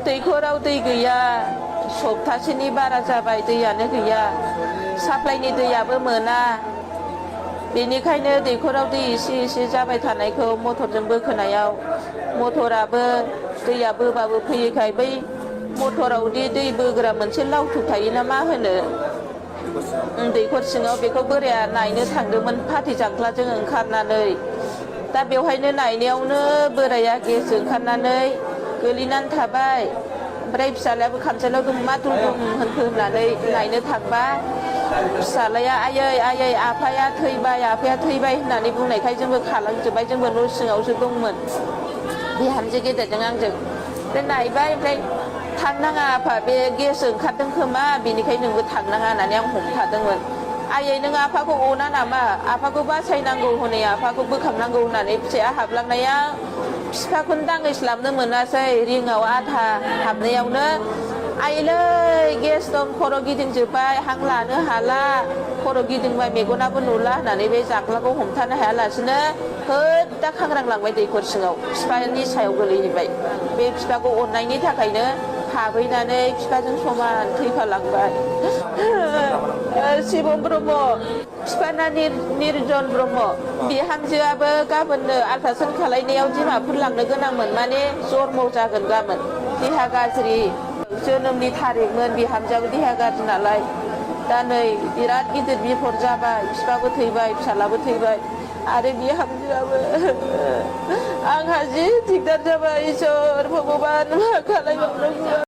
दैखराव दै गैया सप्तासेनि बारा जाबाय दैयानो गैया साप्लाइनि दैयाबो मोना बेनिखायनो दैखराव दै एसे जाबाय थानायखौ मटरजों बोखोनायाव मटराबो दैया बोबाबो फैयैखाय बै मटरावदि दै बोग्रा मोनसे लावथु थायोना मा होनो दैखर सिङाव बेखौ बोराया नायनो थांदोंमोन फाथै जांख्लाजों ओंखारनानै दा बेवहायनो नायनायावनो बोराया गेस ओंखारनानै गोलैनानै थाबाय ओमफ्राय फिसालायाबो खामसालियाव दुमा दुम होननानै नायनो थांबा फिसालाया आयै आफाया थैबाय होननानै बुंनायखाय जोंबो खालामजोब्बाय जोंबो न' सिङावसो दंमोन बिहामजो गेदेरजों आंजों बे नायबाय ओमफ्राय थांनाङा आफा बे गेस ओंखारदों खोमा बेनिखायनो नोंबो थांनाङा होननानै आं हमथादोंमोन आयै नों आफाखौ अना नामा आफाखौ बासायनांगौ हनै आफाखौ बोखांनांगौ होननानै फिसाया हाबलांनाया बिफाखौनो दांहैस्लाबनो मोनासै रिङाव आधा हाबनायावनो आइलै गेस दं खर' गिदिंजोब्बाय हां लानो हाला खर' गिदिंबाय मेगनाबो नुला होननानै बे जाख्लाखौ हमथानो हायालासिनो होददा खांग्रांलांबाय दैखर सिङाव बिफानि सायाव गोलैहैबाय बे बिफाखौ अननायनि थाखायनो हाबहैनानै बिफाजों समान थैफालांबाय शिब ब्रह्म बिफाना निरजन ब्रह्म बिहामजोआबो गाबोननो आल्ट्रासाउन्ड खालायनायाव डिमापुर लांनो गोनांमोन माने जन्म जागोन गाबोन देहा गाज्रि जोनोमनि थारिखमोन बिहामजोआबो देहा गाज्रि नालाय दा नै बिराद गिदिर बिपद जाबाय बिफाबो थैबाय फिसालाबो थैबाय आरो बिहामजोआबो आंहा जि दिगदार जाबाय इसोर भगबान मा खालायबावनांगौ